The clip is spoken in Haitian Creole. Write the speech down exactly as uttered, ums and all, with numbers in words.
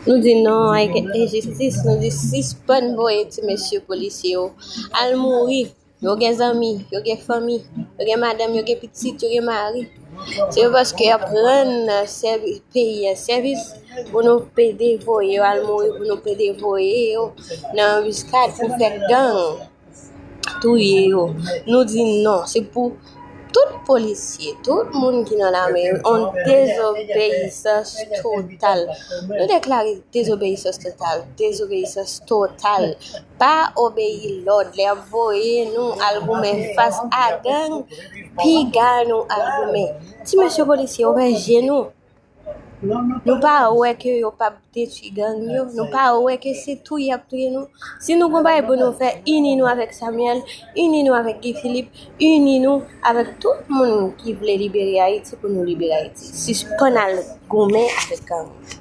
Nou di non ak enjistis, nou di sispann voye ti mesye polisye yo al mouri. Yo gen zanmi, yo gen fanmi, yo gen madanm, yo gen pitit, yo gen mari. Se yo paske y ap rann sèvi-, peyi a sèvis pou nou pede voye yo al mouri, pou nou pede voye yo nan anbiskad pou fè gang touye yo. Nou di non, se pou tout polisye, tout moun ki nan lame, yon dezobeyisans total. Nou deklare dezobeyisans total, dezobeyisans total. Pa obeyi lòd, lè y ap voye nou al goumen fas a gang, piga nou al goumen. Ti mesye polisye, ouvè je nou. Nou pa wè ke yo p ap detwi gang yo? Nou pa wè ke se touye y ap touye nou? Si nou gon bagay pou nou fè, ini nou avèk Samuel, ini nou avèk Guy Philippe, ini nou avèk tout moun ki vle libere Ayiti pou nou libere Ayiti. Sispann al goumen avèk gang.